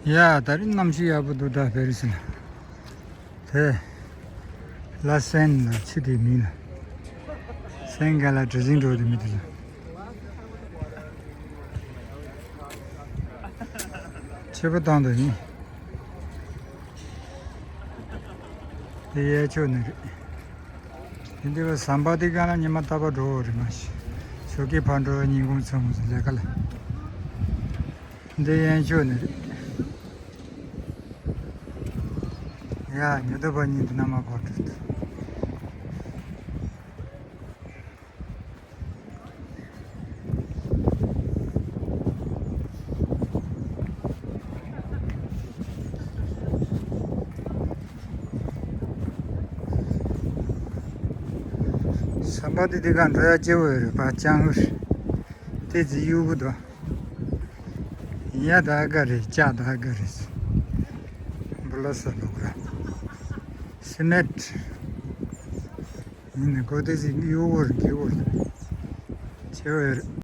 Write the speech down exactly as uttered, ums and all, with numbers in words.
ཡ། ད་རིང་གནམ་གཤིས་ཡག་པོ་འདུག་ད་པེ་རི་སི་ལ། དེ། ལ་སེན་ལ་ཆི་དེ་མི་ལ། སེན་ག་ལ་གྲུ་གཟིངས་འགྲོ་དེ་མི་དེ་ལ། ཆེ་པོ་བཏང་འདུག་ཡིན། དེ་གཡས་ཕྱོགས་ནས་རེད། དེ་འདི་བ་ཟམ་པ་དེ་ག་ལ་ཉི་མ་རྟག་པར་འགྲོ་འོ་རེད་མ་གཞི། ཞོགས་ཀས་ཕར་འགྲོ་ཉིན་གུང་མཚོ་མོ་ཟེར་ལས་ཀ་ལ། འདི་གཡས་ཕྱོགས་ནས་རེད། ཡ། ཉི་ཟླ་བ་གཉིས་འདི་ན་མ་བར་འགྲོ་འདུག་ཟམ་པ་དེ་དེ་ག་འགྲོ་ཡ་སྐྱིད་པོ་ཡོད་རེད་པ། ལྕང་རེད། དེ་ཚོ་གཡུག་གི་འདུག་ཡ། ད་ག་རེད། ལྕགས་ད་ག་རེད། འབུ་ལ་ས་ལུག་ར། སི་མེད། ཡིན་ནི་གོ་དེ་ཚོ་གཡུག་གི་རེད། གཡུག་གི་རེད། ཆེ་བོ་ཡོད་རེད།